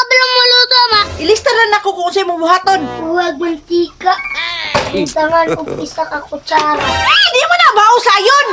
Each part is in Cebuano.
kabalong muluto, ma. Ilista na nako kung unsay imong buhaton. Huwag mantika. Butangan og isa ka kutsara. Ay, di mo na bao sayon.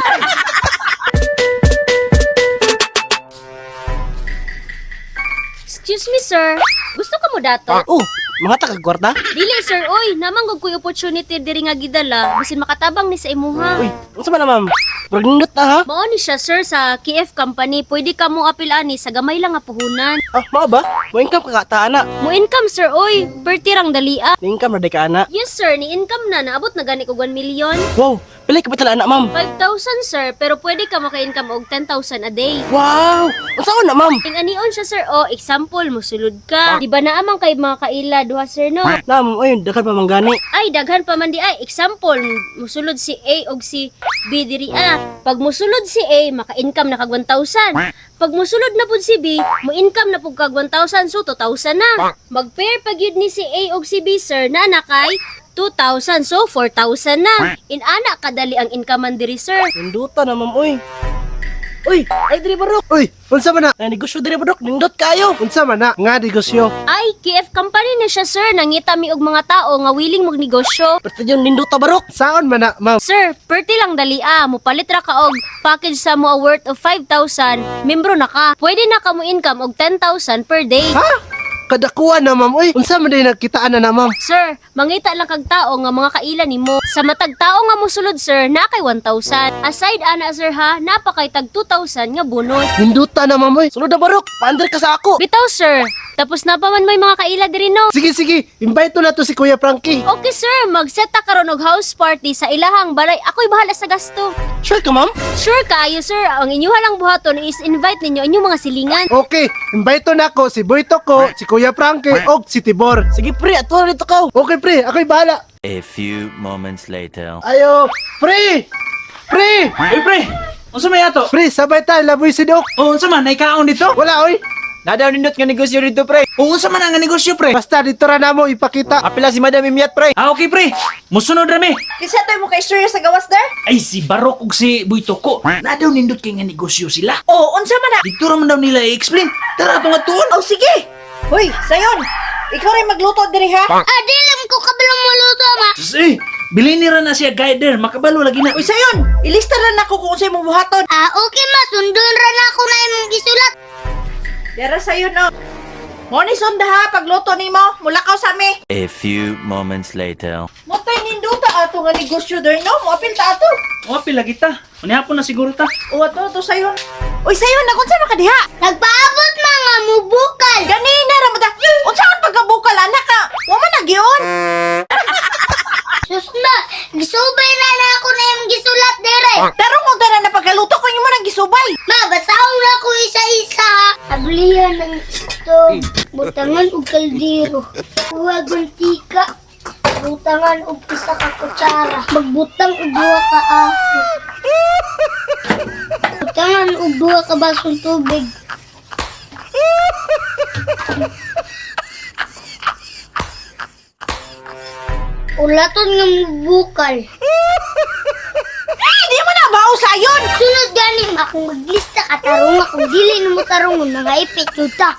Excuse me, sir. Gusto ka mo dato? Oh, mga taga-kwarta? Dili, sir. Oy, namanggog ko'y opportunity diri nga gidala. Bisin makatabang ni sa imuha. Uy, unsa man na, ma'am? Murag nindot na ha? Mao ni siya, sir, sa KF company. Pwede ka mo apil ani sa gamay lang nga puhunan. Ah, mao ba? Mo income ka ka ana. Mo income, sir, oy. Perti rang dalia. Ni income na di ka ana. Yes, sir. Ni income na. Naabot na gani og 1 million. Wow, pila ka ba ana, ma'am? 5,000, sir. Pero pwede ka maka-income og 10,000 a day. Wow! Unsa na, ma'am? Ing anion siya, sir. O, example, musulod ka. Di ba naamang kay mga kaila duha, sir, no? Na, ma'am, oy, daghan pa man gani. Ay, daghan pa man di ay. Example, musulod si A og si B diri ah. Pag musulod si A, maka-income na kag 1,000. Pag musulod na pud si B, mo-income na pud kag 1,000, so 2,000 na. Mag-pair pag yun ni si A og si B, sir, na na kay 2,000, so 4,000 na. Inana kadali ang income man diri, sir. Ninduta na, ma'am, oy. Uy, ay diri barok. Uy, unsa man na? Na negosyo diri barok, nindot kayo. Unsa man na? Nga negosyo. Ay, KF company na siya, sir. Nangita mi og mga tao nga willing magnegosyo. Perti yung nindota barok. Saon man na, ma'am? Sir, perti lang dali ah. Mupalit ra ka og package sa mo a worth of 5,000, membro na ka. Pwede na ka mo income og 10,000 per day. Ha? Kadakuan na, ma'am. Uy, unsa man day nagkitaan na na, ma'am? Sir, mangita lang kag tao nga mga kaila nimo. Sa matag tao nga mosulod, sir, na kay 1,000. Aside ana, sir ha, napa kay tag 2,000 nga bonus. Ninduta na, ma'am. Uy. Sulod na barok, paandar ka sa ako. Bitaw, sir. Tapos na pa man may mga kaila diri no. Sige, sige. Invite na to si Kuya Frankie. Okay sir, mag-set ta karon og house party sa ilahang balay. Ako'y bahala sa gasto. Sure ka, ma'am? Sure kaayo sir, ang inyuha lang buhaton is invite ninyo inyong mga silingan. Okay, invite na ako si Boy Toko, si Kuya Frankie, og si Tibor. Sige pre, ato na dito ka. Okay, pre. Ako'y bahala. A few moments later. Ayo, pre! Pre! Uy, pre! Unsa may ato? Pre, sabay tayo, laboy si Dok. O, unsa man? Naikaon dito? Wala, oy. Nadaw nindot nga negosyo dito, pre. O, unsa man ang negosyo, pre? Basta dito ra namo ipakita. Apila si Madam Imiat, pre. Ah, okay, pre. Musunod rami. Kinsa toy mo kay istorya sa gawas der? Ay, si Barok ug si Boy Toko. Nadaw nindot kay nga negosyo sila. Oh, unsa man na? Dito ra man daw nila i-explain. Tara atong atuon. Oh, sige. Hoy, sayon. Ikaw rin magluto diri ha. Ah, di lang ko kabalong muluto, ma. Sus, eh, bilin ra na siya guider. Makabalo lagi na. Uy, sayon. Ilista na nako kung unsay imong buhaton. Ah, okay, ma. Sundon ra na ako na imong gisulat. Dara sayon oh. Mo ni sunda ha pagluto nimo. Mulakaw sa mi. A few moments later. Mo tay ninduta ato nga negosyo der no. Moapil ta ato. O, apil lagi ta. Unihapon na siguro ta. O ato to sayon. Uy, sayon nagunsa man ka diha? Nagpaabot mga mubukal. Ganina ra mo ta. Unsa man pagkabukal anak ka? Wa man nagyon. Sus, ma. Gisubay na na ako na imong gisulat dire. Tarong mo tanan na pagkaluto ko imo nang gisubay. Ma, basahon na ako isa-isa. ha. Ablihan ng stove, butangan og kaldero, huwag mantika, butangan og isa ka kutsara, magbutang og duha ka ahos, butangan og duha ka basong tubig. Ulaton nga bukal. Ay, di mo na bao sayon. Sunod gani akong maglista ka tarong akong dili na mo tarong mga ipit yuta.